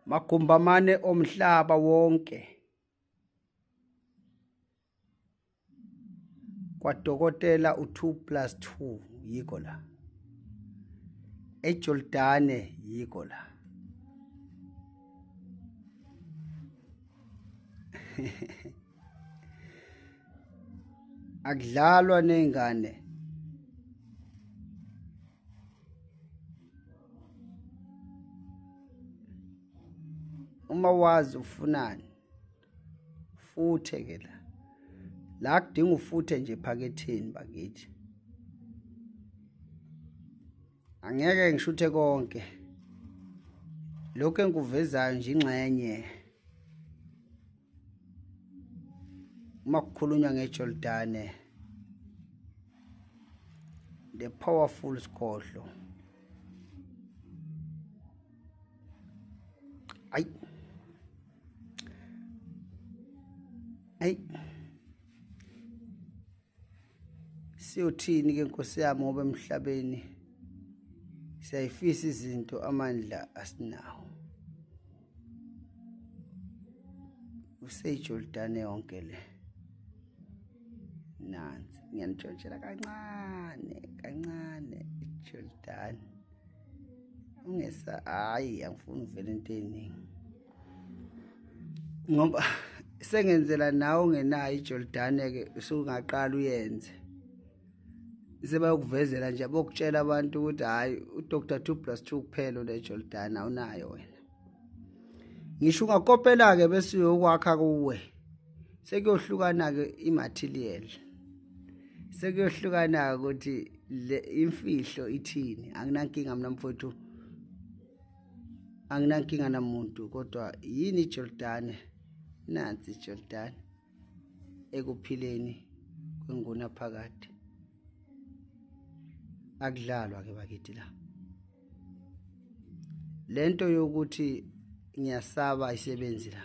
Magumbamane omhlaba wonke. Kwadokotela u2 + 2 yiko la. eJordane yiko la. Akudlalwa nezingane. Uma wazi ufunani futhe ke la. La kudinga ufuthe nje ephaketheni bakithi. Angeke ngishuthe konke. Lokho engikuvezayo nje ingxenye. Uma kukhulunywa ngeJordane, the powerful sigodlo. Ayi. Ayi. Siyothini ke Nkosi yami ngoba emhlabeni siyayifisa izinto amandla asinawo. UseJordane yonke le. Nansi ngiyanitshontshela kancane kancane iJordane. Ungesa hayi angifuni vele into eningi. Ngoba sengenzela nawe ungenayo iJordane ke usungaqala uyenze. Sebayokuvezela nje bokutshela abantu ukuthi hayi uDr 2 + 2 kuphela leJordane awunayo wena. Ngisho ungakopela ke bese uyokwakha kuwe. Sekuyohlukana ke imaterial. Sekuyohlukana ukuthi le imfihlo ithini. Anginankinga mina mfowethu. Anginankinga namuntu kodwa yini iJordane? Nansi iJordane ekuphileni kwenguna phakade. Akudlalwa ke bakithi la. Lento yokuthi ngiyasaba ayisebenzi la.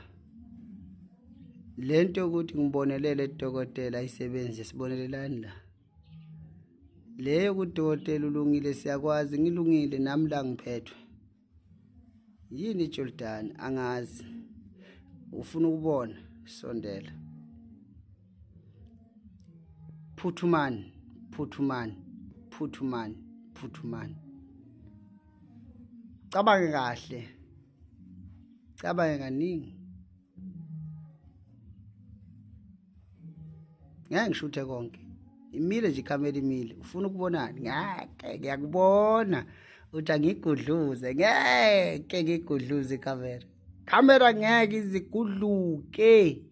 Lento yokuthi ngibonelele dokotela ayisebenzi, sibonelelani la. Leyo kudokotela ulungile siyakwazi, ngilungile nami la ngiphethwe. Yini iJordane angazi. Ufuna ukubona sondela. Phuthumani, phuthumani, phuthumani, phuthumani. Cabange kahle. Cabange kaningi. Ngeke ngishuthe konke. Imile nje ikhamera imile. Ufuna ukubonani? Ngeke ngiyakubona. Uthi angigudluze, ngeke ngigudluze ikhamera. Kamera ngeke izigudluke.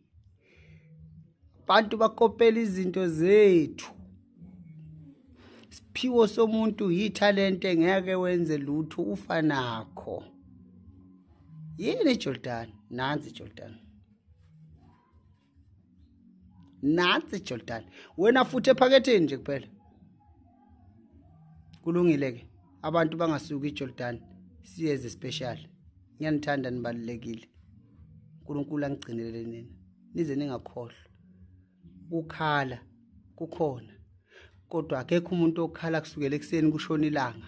Abantu bakopela izinto zethu. Siphiwo somuntu yithalente ngeke wenze lutho ufa nakho. Yini iJordane? Nansi iJordane. Nansi iJordane. Wena futhi ephaketheni nje kuphela. Kulungile ke. Abantu bangasuki iJordane siyeze special. Ngiyanithanda nibalulekile. uNkulunkulu angigcinele nina. Nize ningakhohlwa. Ukukhala kukhona. Kodwa akekho umuntu okhala kusukela ekuseni kushona ilanga.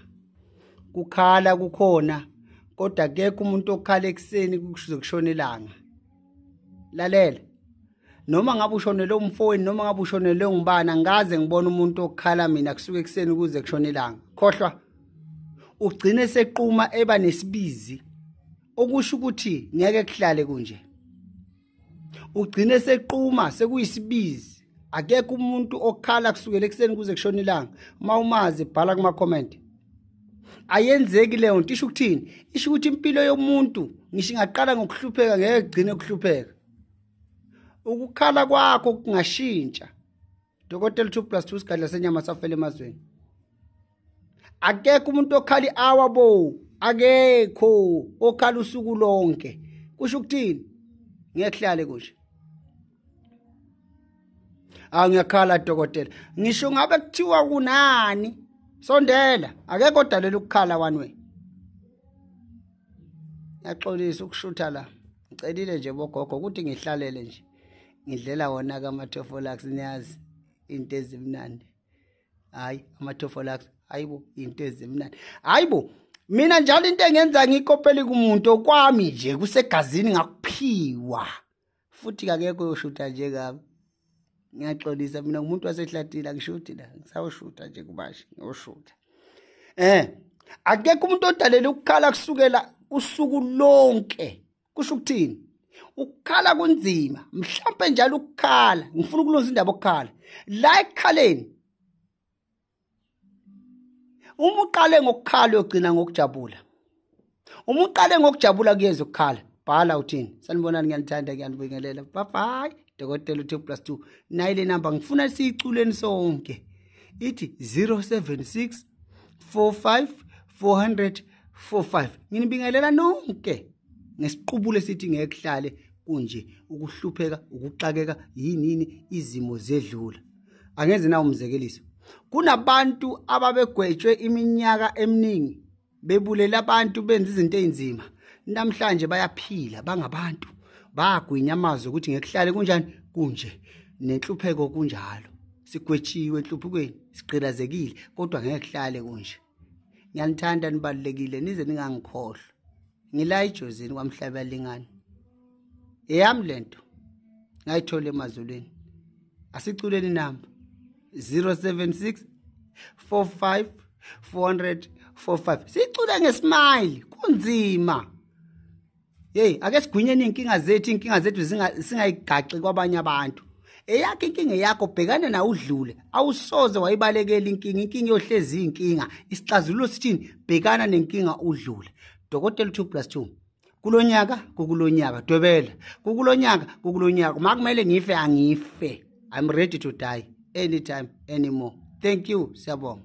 Kukhala kukhona kodwa akekho umuntu okhala ekuseni kuze kushona ilanga. Lalela. Noma ngabe ushonele umfowenu noma ngabe ushonele ngubani angikaze ngibone umuntu okhala mina kusuka ekuseni kuze kushona ilanga. Khohlwa. Ugcine seqhuma eba nesibizi okusho ukuthi ngeke kuhlale kunje. Ugcine seqhuma sekuyisibizi. Akekho umuntu okhala kusukela ekuseni kuze kushona ilanga. Uma umazi bhala kuma comment. Ayenzeki leyo nto. Isho ukuthini? Isho ukuthi impilo yomuntu ngisho ingaqala ngokuhlupheka ngeke kugcine kuhlupheka. Ukukhala kwakho kungashintsha. Dokotela 2 + 2 sigadla senyama safela emazweni. Akekho umuntu okhala i-hour bo, akekho okhala usuku lonke. Kusho ukuthini? Ngeke kuhlale kunje. Angiyakhala dokotela. Ngisho ngabe kuthiwa kunani? Sondela, akekho odalela ukukhala one way. Ngiyaxolisa ukushutha la. Ngicelile nje bogogo ukuthi ngihlalele nje. Ngidlela wona kaMathofolax niyazi into ezimnandi. Hayi amathofolax, hayibo into ezimnandi. Hayibo Mina njalo into engenza ngikopele kumuntu okwami nje kusegazini, ngakuphiwa. Futhi akekho oyoshuta njengami. Ngiyaxolisa, mina ngumuntu wasehlathini, angishuti la, ngisawushuta nje kubasha, ngiyoshuta. Akekho umuntu odalela ukukhala kusukela usuku lonke. Kusho ukuthini? Ukukhala kunzima, mhlambe njalo ukukhala. Ngifuna ukulungisa indaba yokukhala. La ekukhaleni, uma uqale ngokukhala uyogcina ngokujabula. Uma uqale ngokujabula kuyeza ukukhala. Bhala uthini? Sanibonani, ngiyanithanda, ngiyanibingelela. Bye bye. Dokotela u2 + 2. Nayi le number ngifuna siyiculeni sonke. Ithi 076 45 400 45. Nginibingelela nonke ngesiqubulo esithi ngeke kuhlale kunje, ukuhlupheka, ukuxakeka, yini izimo zedlula. Angenze na umzekeliso. Kunabantu ababegwetshwe iminyaka eminingi bebulela abantu, benza izinto ezinzima. Namhlanje bayaphila, bangabantu. Bagwinya amazwi ukuthi ngeke kuhlale kunjani, kunje. Nenhlupheko kunjalo. Sigwetshiwe enhluphekweni, sigqilazekile, kodwa ngeke kuhlale kunje. Ngiyanithanda, nibalulekile, nize ningangikhohlwa. Ngila eJozini kwaMhlaba lingani. Eyami lento ngayithola emazulwini. Asiculeni inamba 076 45 400 45. Sicule ngesmile, kunzima. Hey, ake sigwinyeni inkinga zethu, inkinga zethu singayigaxi kwabanye abantu. Eyakho inkinga yakho, bhekana nawe udlule. Awusoze wayibalekela inkinga, inkinga yohlezi inkinga. Isixazululo sithini? Bhekana nenkinga udlule. Dokotela 2 + 2. Kulonyaka kukulonyaka, dwebela. Kukulonyaka kukulonyaka. Makumele ngife angife. I'm ready to die anytime anymore. Thank you, siyabonga.